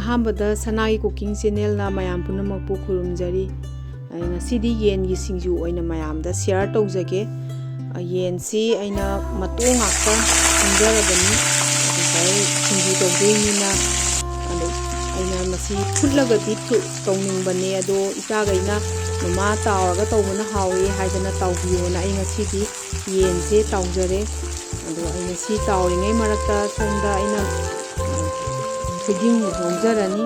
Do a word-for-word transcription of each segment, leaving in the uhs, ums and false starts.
ꯑꯍꯥꯟꯕꯗ ꯁꯅꯥꯒꯤ cooking channelꯅ ꯃꯌꯥꯝ ꯄꯨꯝꯅꯃꯛꯄꯨ ꯈꯨꯔꯨꯝꯖꯔꯤ꯫ ꯑꯩ ꯉꯁꯤꯗꯤ ꯌꯦꯟꯒꯤ ꯁꯤꯡꯖꯨ ꯑꯣꯏꯅ ꯃꯌꯥꯝꯗ share ꯇꯧꯖꯒꯦ꯫ ꯑ, ꯌꯦꯟꯁꯤ ꯑꯩꯅ ꯃꯇꯣꯡ ꯉꯥꯛꯇ ꯁꯦꯝꯖꯔꯕꯅꯤ꯫ ꯉꯁꯥꯏ ꯁꯤꯡꯖꯨ ꯇꯧꯗꯣꯏꯅꯤꯅ, ꯑꯗꯣ ꯑꯩꯅ ꯃꯁꯤ ꯐꯨꯠꯂꯒꯗꯤ ꯐꯨꯠ-, ꯇꯧꯅꯤꯡꯕꯅꯦ, ꯑꯗꯣ ꯏꯆꯥꯈꯩꯅ "ꯃꯃꯥ, ꯇꯥꯎꯔꯒ ꯇꯧꯕꯅ ꯍꯥꯎꯏ" ꯍꯥꯏꯗꯅ ꯇꯥꯎꯕꯤꯌꯣꯅ ꯑꯩ ꯉꯁꯤꯗꯤ ꯌꯦꯟꯁꯦ ꯇꯥꯎꯖꯔꯦ꯫ ꯑꯗꯣ ꯑꯩꯅ ꯁꯤ ꯇꯥꯎꯔꯤꯉꯩ ꯃꯔꯛꯇ ꯁꯣꯝꯗ ꯑꯩꯅ ꯊꯣꯏꯗꯤꯡ ꯉꯧꯖꯔꯅꯤ꯫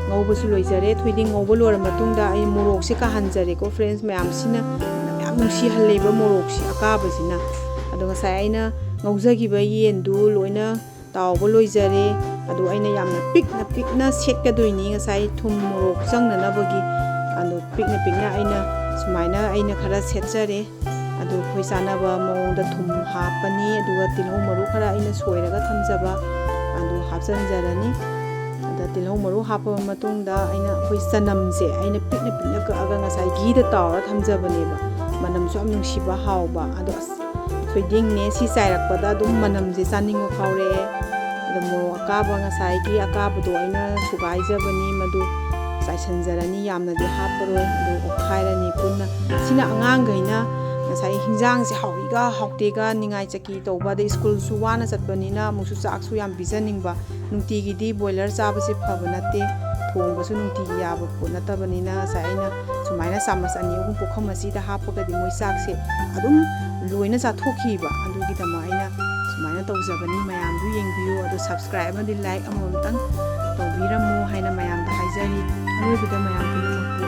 ꯉꯧꯕꯁꯨ ꯂꯣꯏꯖꯔꯦ꯫ ꯊꯣꯏꯗꯤꯡ ꯉꯧꯕ ꯂꯣꯏꯔ ꯃꯇꯨꯡꯗ ꯑꯩ ꯃꯣꯔꯣꯛꯁꯦ ꯀꯥꯍꯟꯖꯔꯦꯀꯣ friends꯫ ꯃꯌꯥꯝꯁꯤꯅ ꯌꯥꯝ ꯅꯨꯡꯁꯤꯍꯜꯂꯦꯕ ꯃꯣꯔꯣꯛꯁꯤ, ꯑꯀꯥꯕꯁꯤꯅ꯫ ꯑꯗꯣ ꯉꯁꯥꯏ ꯑꯩꯅ ꯉꯧꯖꯈꯤꯕ ꯌꯦꯟꯗꯨ ꯂꯣꯏꯅ ꯇꯥꯎꯕ ꯂꯣꯏꯖꯔꯦ꯫ ꯑꯗꯣ ꯑꯩꯅ ꯌꯥꯝꯅ ꯄꯤꯛꯅ ꯄꯤꯛꯅ ꯁꯦꯠꯀꯗꯣꯏꯅꯤ ꯉꯁꯥꯏ ꯊꯨꯝ ꯃꯣꯔꯣꯛ ꯆꯪꯅꯅꯕꯒꯤ꯫ ꯑꯗꯣ ꯄꯤꯛꯅ ꯄꯤꯛꯅ ꯑꯩꯅ ꯁꯨꯃꯥꯏꯅ ꯑꯩꯅ ꯈꯔ ꯁꯦꯠꯆꯔꯦ꯫ ꯑꯗꯨ ꯑꯩꯈꯣꯏ ꯆꯥꯅꯕ ꯃꯑꯣꯡꯗ ꯊꯨꯝ ꯍꯥꯞꯄꯅꯤ, ꯑꯗꯨꯒ ꯇꯤꯜꯍꯧ ꯃꯔꯨ ꯈꯔ ꯑꯩꯅ ꯁꯣꯏꯔꯒ ꯊꯝꯖꯕ ꯑꯗꯨ ꯍꯥꯞꯆꯤꯟꯖꯔꯅꯤ꯫ ꯑꯗ ꯇꯤꯜꯍꯧ ꯃꯔꯨ ꯍꯥꯞꯄꯕ ꯃꯇꯨꯡꯗ ꯑꯩꯅ, ꯑꯩꯈꯣꯏ ꯆꯅꯝꯁꯦ ꯑꯩꯅ ꯄꯤꯛꯅ ꯄꯤꯛꯅ ꯀꯛꯑꯒ ꯉꯁꯥꯏ ꯘꯤꯗ ꯇꯥꯎꯔ ꯊꯝꯖꯕꯅꯦꯕ, ꯃꯅꯝꯁꯨ ꯌꯥꯝ ꯅꯨꯡꯁꯤꯕ ꯍꯥꯎꯕ꯫ ꯑꯗꯣ ꯑꯁ, ꯊꯣꯏꯗꯤꯡꯅꯦ ꯁꯤ ꯆꯥꯏꯔꯛꯄꯗ ꯑꯗꯨꯝ ꯃꯅꯝꯁꯦ ꯆꯥꯅꯤꯡꯕ ꯐꯥꯎꯔꯛꯑꯦ꯫ ꯑꯗ ꯃꯣꯔꯣꯛ ꯑꯀꯥꯕ, ꯉꯁꯥꯏꯒꯤ ꯑꯀꯥꯕꯗꯣ ꯑꯩꯅ ꯁꯨꯒꯥꯏꯖꯕꯅꯤ, ꯃꯗꯨ ꯆꯥꯏꯁꯤꯟꯖꯔꯅꯤ, ꯌꯥꯝꯅꯗꯤ ꯍꯥꯞꯄꯔꯣꯏ, ꯑꯗꯨ ꯑꯣꯠꯈꯥꯏꯔꯅꯤ ꯄꯨꯟꯅ꯫ ꯁꯤꯅ ꯑꯉꯥꯡꯈꯩꯅ ꯉꯁꯥꯏ ꯍꯤꯟꯖꯥꯡꯁꯦ ꯍꯥꯎꯏꯒ ꯍꯥꯎꯇꯦꯒ ꯅꯤꯡꯉꯥꯏ ꯆꯀꯤ ꯇꯧꯕ, ꯑꯗꯩ ꯁ꯭ꯀꯨꯜꯁꯨ ꯋꯥꯅ ꯆꯠꯄꯅꯤꯅ ꯑꯃꯨꯛꯁꯨ ꯆꯥꯛꯁꯨ ꯌꯥꯝ ꯄꯤꯖꯅꯤꯡꯕ꯫ ꯅꯨꯡꯇꯤꯒꯤꯗꯤ ꯕꯣꯏꯂꯔ ꯆꯥꯕꯁꯦ ꯐꯕ ꯅꯠꯇꯦ, ꯊꯣꯡꯕꯁꯨ ꯅꯨꯡꯇꯤꯒꯤ ꯌꯥꯕ ꯄꯣꯠ ꯅꯠꯇꯕꯅꯤꯅ ꯉꯁꯥꯏ ꯑꯩꯅ ꯁꯨꯃꯥꯏꯅ ꯆꯥꯃꯁ ꯑꯅꯤ ꯑꯍꯨꯝ ꯄꯨꯈꯝ ꯑꯁꯤꯗ ꯍꯥꯞꯄꯒꯗꯤ ꯃꯣꯏ ꯆꯥꯛꯁꯦ ꯑꯗꯨꯝ ꯂꯣꯏꯅ ꯆꯥꯊꯣꯛꯈꯤꯕ꯫ ꯑꯗꯨꯒꯤꯗꯃꯛ ꯑꯩꯅ ꯁꯨꯃꯥꯏꯅ ꯇꯧꯖꯕꯅꯤ꯫ ꯃꯌꯥꯝꯁꯨ ꯌꯦꯡꯕꯤꯌꯨ, ꯑꯗꯨ subscribe ꯑꯃꯗꯤ like ꯑꯃꯃꯝꯇꯪ ꯇꯧꯕꯤꯔꯝꯃꯨ ꯍꯥꯏꯅ ꯃꯌꯥꯝꯗ ꯍꯥꯏꯖꯔꯤ꯫ ꯑꯔꯣꯏꯕꯗ ꯃꯌꯥꯝ ꯄꯨꯝꯅꯃꯛꯄꯨ